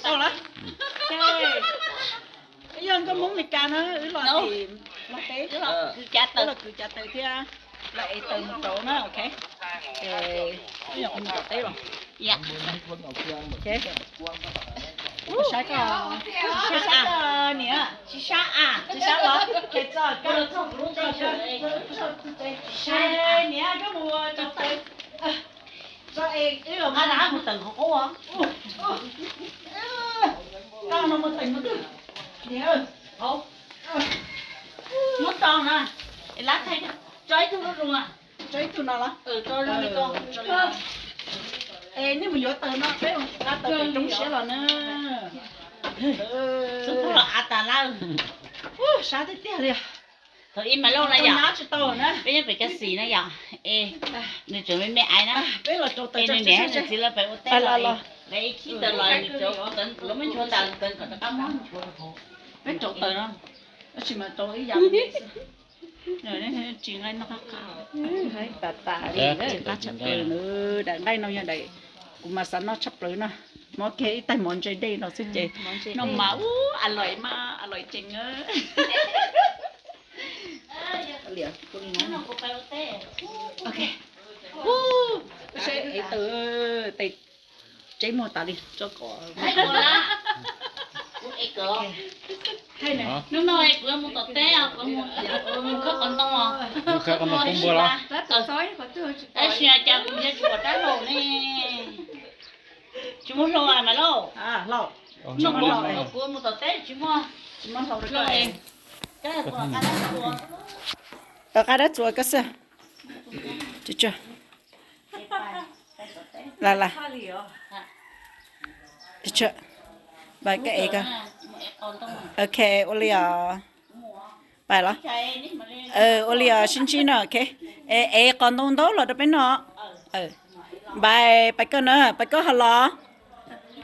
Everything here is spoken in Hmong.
Tau lawm. Yog nkauj Hmoob Meskas na, wb los tim, los teb, wb los kwv cav taws thiab, los ev taws mus rau na, ok. Wb yog mus tom teb los. Saib koj, saib koj niam, tsis sab a, tsis sab los, tsis sab, niam koj mus tso taws. Tso es wb los mus tawm qhov qub. Tau no mus tawm mus twg. Niam, muab tau na, es lab thaij, tso ib tug lub zoo. Tso ib tug no los. Es nej mus yuav taws no, peb mus yuav taws pem roob siab los na. Xub pug los av tas lawm. Sab tiag tiag li. Thaum ib Maiv Lauj na yom, peb nyob pem Cab Xis na yom, es nws tseem me me aiv na, peb los rau taws, nws niam nws txiv lawv pem ua teb los, lawv ib khib taws los nws rau, lawv muab nchuav tas taws kom rov qab muab nchuav rau hauv. Peb rau taws no, tab sis mas rau ib yam xwb. Tsis nqaij noj qab qab, tas tas li, qab tshaj plaws na, daim nqaij no yog daim kuv mas xav noj tshaj plaws no, muab kiag ib tais mov ntse dej no xwb ces noj mas ua a loim mas a loim ceev. Seb ev taws, tes tseb muag tas li tso kom. Hnub no kuv mus tom teb, kuv mus khawb qos ntoo os. Khawb qos ntoo poob npua los? Tab sis cas kuv nco tsis pom rab hlau ne. Tsis muaj hlau Maiv Lauj. Kuv mus tom teb tsis muaj hlau. Tom qab dab txuas koj xwb. Las las. Pais koj ev ko. Ok, ua li os. Pais los. Ua li os, sib ntsib no, ok. Ev qos ntoo ntaub los rau peb noj. Pais, pais koj na, pais koj ho los.